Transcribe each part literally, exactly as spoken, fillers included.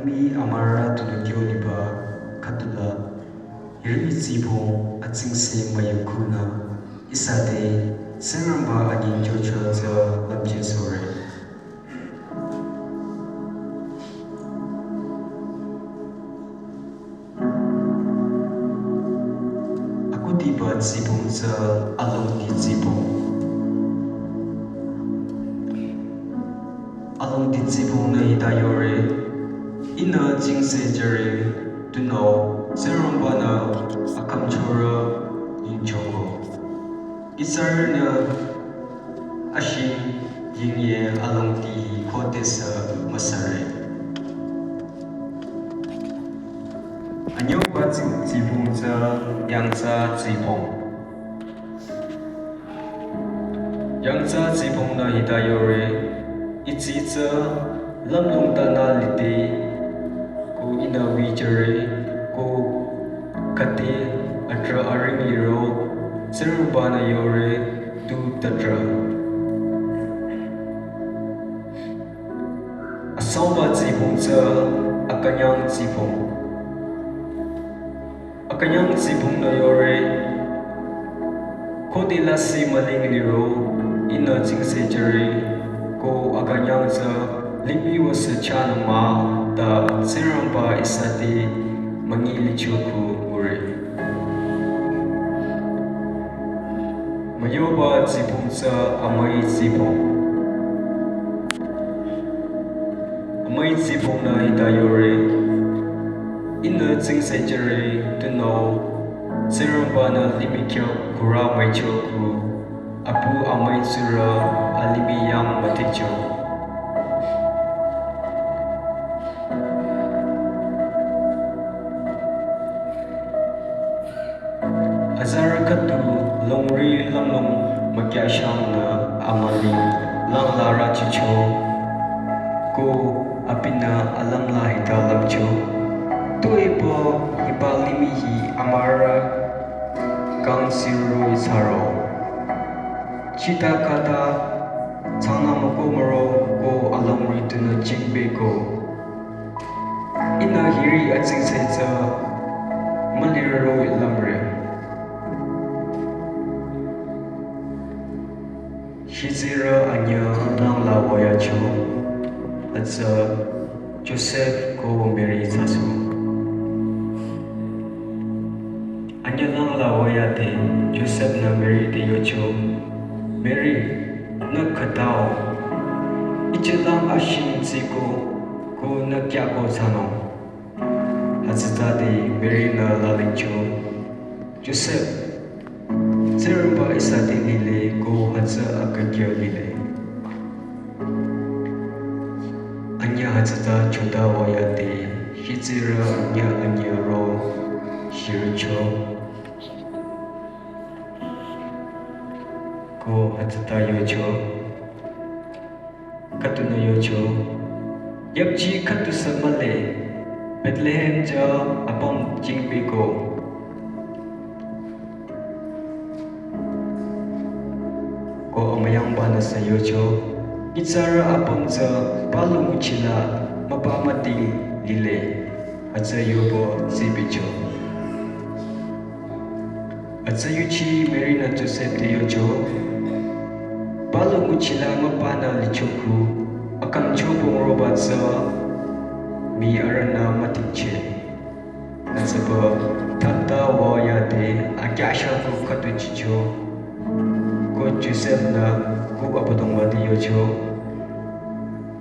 Ami amürü tunü kyo liba khüdula, hiri tsibong atsingse müyukhunü, ihsa te Tsingrangba anying chocho tsü lümchehsohre. Akhudiba tsibong tsü alongdi tsibong. Alongdi tsibongnü hita yore, ihnü jingse jüre tunüo Tsingrangba-nü akhümchorü yingchoko. Ihsarünü ashing yingye alongdi hi khodesü müsare. Anyüba tsi-, tsibong tsü yangtsa tsibong. Yangtsa tsibongnü hita yore, itsi tsü lümlong tanü lide, ko ihnü wijüre, ko khüde atrah aring liro, Tsingrangba-nü yore, tu tatra. Asangba tsibong tsü akünyang tsibong. Akünyang tsibongnü yore, khode lasih müling liro, ihnü jingse jüre, ko akünyang tsü limih wüsü chahnü mah ta Tsingrangba ihsa te münyi licho khu ngure. Müyoba tsibong tsü amüi tsibong. Amüi tsibongnü hita yore, ihnü jingse jüre tunüo Tsingrangba-nü limih kyo khürü müicho khu, apu amüi tsurü alimih yang müdhecho. Azarü khüdu longri lümlong mükyashangnü amüli langla rüchicho, ko abinü alümla hita lümcho. Tuepü hiba limih hi amürü kang siroi saro. Chita khata tsangna müko müro ko alongri tunü jingbeko. Ihnü hiri atsingse tsü mülirü lümre. Shitsürü anyü langla wüyacho, hütsü Joseph ko Mary thsasoh. Anyü langla wüyade Joseph-nü Mary te yocho, Mary, nü khütao, iche lang ashing tsiko, ko nü kyako thsanung. Hütsütade Mary-nü lalingcho, Joseph, Tsingrangba ihsa te lile ko hütsü akükyo lile. Anyü hütsüta chota wüyade, shitsürü anyü anyü ro shiricho. Ko hütsüta yocho. Khüdunü yocho, yapchi khüdusü mühle, Bethlehem ja apüm jingbeko. Ko amüyangbanü sü yocho, nyitsarü apüm tsü palu nguchila müpa müding lile, hütsü yoba tsipehcho. Hütsü yuchi Mary-nü Joseph te yocho, palu nguchila müpanü licho khu, akang chobong roba tsü mii arühnü müdingcheh. Hütsüba thapta wüyade akyahshang ko khüdu chicho. Ko Joseph-nü ko Abüdongba te yocho,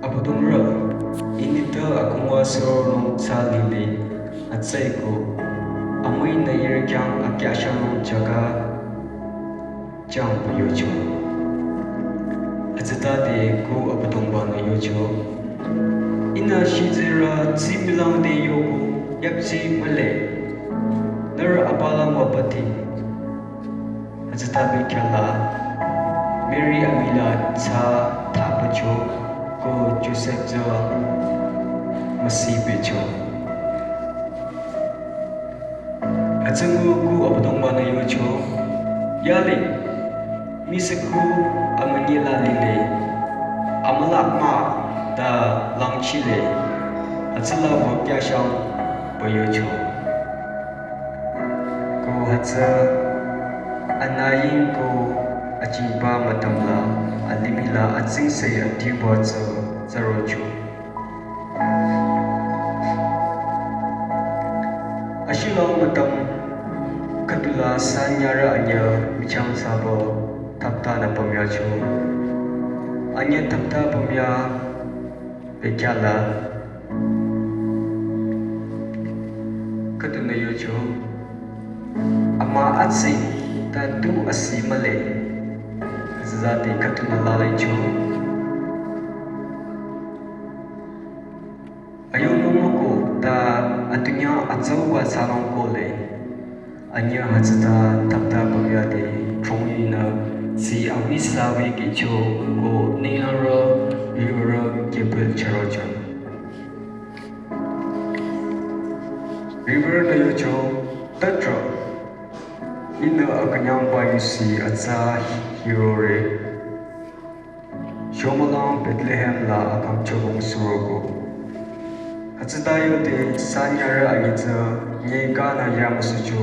Abüdongrü, initpü akhunga suronung thsa lile, hütsüeko amüinü ihrü khyang akyahshangnung jaga jangpü yocho. Hütsütade ko Abüdongba-nü yocho, ihnü shitsürü tsimilang te yoko yapchi mühle, nührü apalang wüpati. Hütsüta bekhyahla Mary amila tsü thapücho ko Joseph tsü müsipehcho. Hütsüngu ko Abüdongba-nü yocho, yale, misüku amünyila lile, amüla mah ta langchile. Atsüla wü kyashang pü yocho. Ko hütsü anaying ko achingba mütangla alimihla atsingse adiuba tsü tsürocho. Ashilong mütang khüdula sanyarü anyü michang sabo thapta nü pümyacho. Anyü thapta pümya bekyala khüdunü yocho. Ama atsing ta tu asi mühle. Zati khüdunü lalecho. Ayonung moko ta atunya atsauba salong kohle. Anyü hütsüta thapta pümyade chongyinü si awi sawi kicho ko niyarü yurü kepil cherocho. River nü yocho, tatra. Ihnü akünyangba yusi atsa hirore. Shomülang Bethlehem la akümchobong suroko. Hütsüta yode sanyarü anyitsü nyeka nü yamüsucho.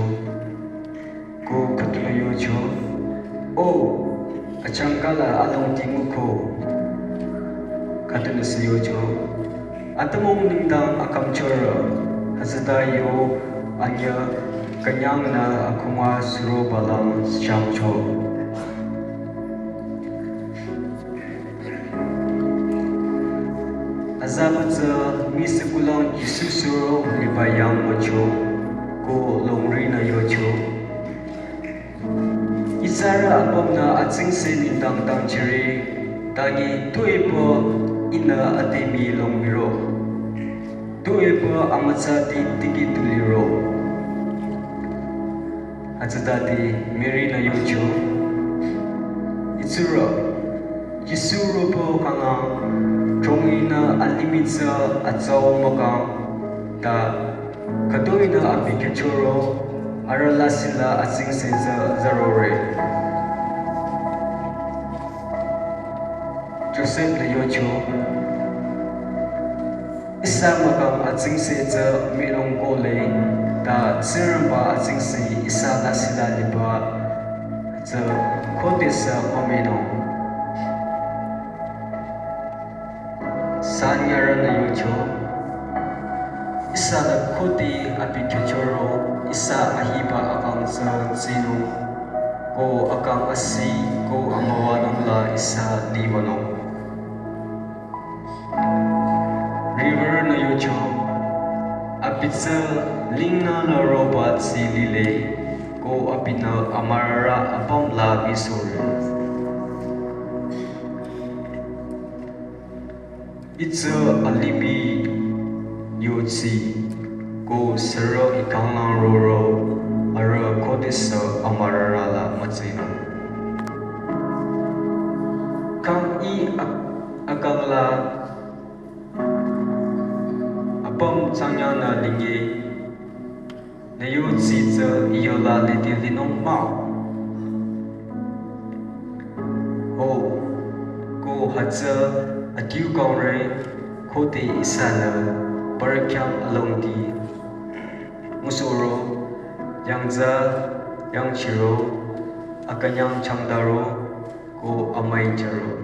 Ko khüdunü yocho. O, achangkala alongti nguko. Khüdunü si yocho. Atümung nengdang akümchorü. Hütsüta yo anyü künyangnü akhunga surobalang shangcho. Azaba tsü misikulang Jisu suro liba yang mücho ko longri nü yocho. Ihsarü apümnü atsingse nengdang tangchire, tangi tuepü ihnü ademi longmiro. Tuepü amütsati tiki tuliro. Hütsütati Mary nü yocho. Itsurü, Jisu ropü kanga, chongyinü alimih tsü atsau mükang, ta khütoinü abi khyüchoro, arüh lasihla atsingse tsü zürore. Joseph nü yocho. Ihsa mükang atsingse tsü mülung kohle, ta Tsingrangba atsingse ihsa lasihla liba tsü khodesü mümüno. Sanyarü nü yocho. Ihsa la khode abi khyüchoro, ihsa ahiba akang tsü tsinung, ko akang asi, ko amüwanung la ihsa liwanung. River nü yocho, abi tsü lingnü la roba tsi lile, ko abinü amürarü apüm la misore. Itsü alimih yutsi, ko sürü ikanglang roro, arüh khodesü amürarü la mütsinung. Kang i ak-, akang la apüm tsangyanü linge, nü yutsi tsü iyola lede linung mah. Ho, ko hütsü adiu kangre khode ihsanü parü khyang alongdi. Musoro, yangza, yangchiro, akünyang changdaro, ko amüi charo.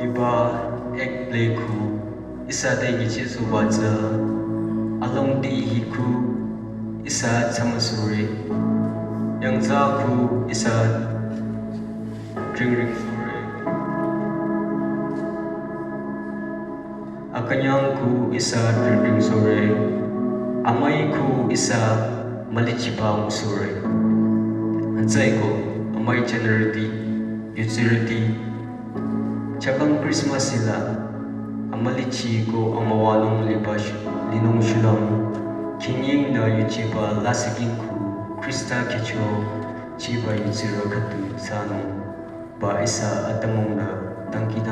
Hiba ek play khu ihsa te nyichehsohba tsü alongdi hi khu ihsa tsümüsore, yangza khu ihsa ringring sore. Künyang ku ihsa dringdring sore, amüi ku ihsa mülichiba sore. Hütsüeko amüi jünirüti, yudsirüti, chakang Christmas hila amülichi ko amüwanung liba shu- linung shulüm, khingying nü yuchiba lasihking ku Khrista khyücho chiba yudsirü khüdu thsanung ba ihsa atümung nü dangkhi